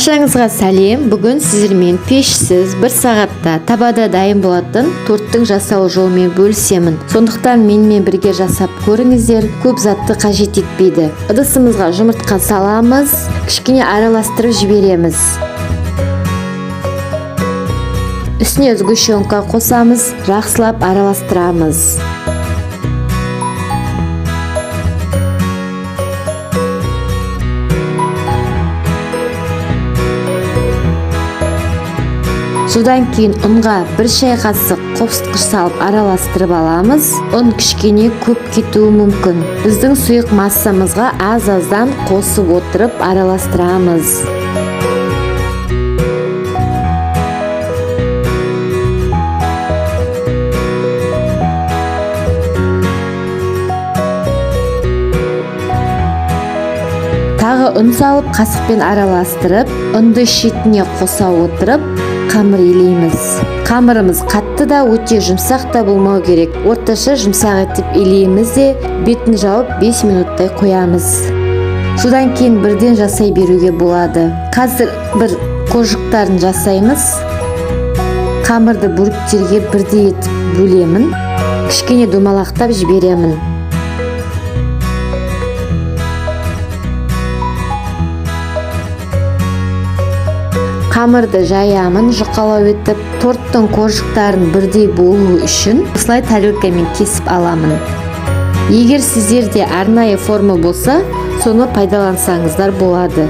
Баршаңызға сәлем. Бүгін сіздермен пешсіз бір сағатта табада дайын болатын торттың жасалу жолымен бөлісемін. Сондықтан менімен бірге жасап көріңіздер, көп затты қажет етпейді. Ыдысымызға жұмыртқа саламыз, кішкене араластырып жібереміз. Үстіне сгущенка қосамыз, жақсылап араластырамыз. Содан кейін ұнға бір шай қасық қопсытқыш салып араластырып аламыз. Ұн кішкене көп кетуі мүмкін. Біздің сұйық массамызға аз-аздан қосып отырып араластырамыз. Тағы ұн салып қасықпен араластырып, ұнды шетіне қоса отырып қамыр илейміз. Қамырымыз қатты да, өте жұмсақ та болмау керек. Орташа жұмсақ етіп илейміз де, бетін жауып 5 минуттай қоямыз. Содан кейін бірден жасай беруге болады. Қазір бір қожықтарын жасаймыз. Қамырды бөліктерге бірдей етіп бөлемін. Кішкене домалақтап жіберемін. Қамырды жаямын жұқалау етіп, торттың қожықтарын бірдей болу үшін осылай тарелкамен кесіп аламын. Егер сіздерде арнайы форма болса, соны пайдалансаңыздар болады.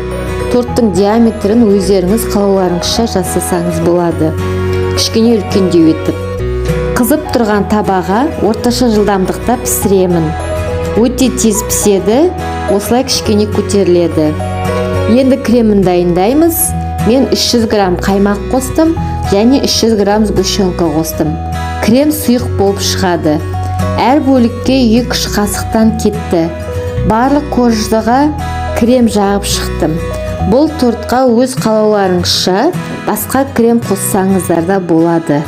Торттың диаметрін өздеріңіз қалауларыңызша жасасаңыз болады. Кішкене үлкендеу етіп. Қызып тұрған табаға орташа жылдамдықта пісіремін. Өте тез піседі, осылай кішкене көтеріледі. Енді кремін дайындаймыз. Мен 300 грамм қаймақ қостым және 300 грамм сгущенка қостым. Крем сұйық болып шығады. Әр бөлікке 2-3 қасықтан кетті. Барлық коржыға крем жағып шықтым. Бұл тортқа өз қалауларыңызша басқа крем қоссаңыздар да болады.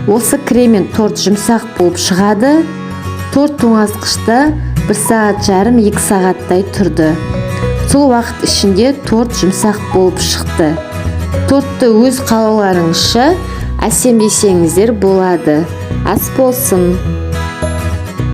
Осы креммен торт жұмсақ болып шығады. Торт тоңазытқышта 1 сағат жарым 2 сағаттай тұрды. Сол уақыт ішінде торт жұмсақ болып шықты. Тортты өз қалауларыңызша әсемдесеңіздер болады. Ас болсын.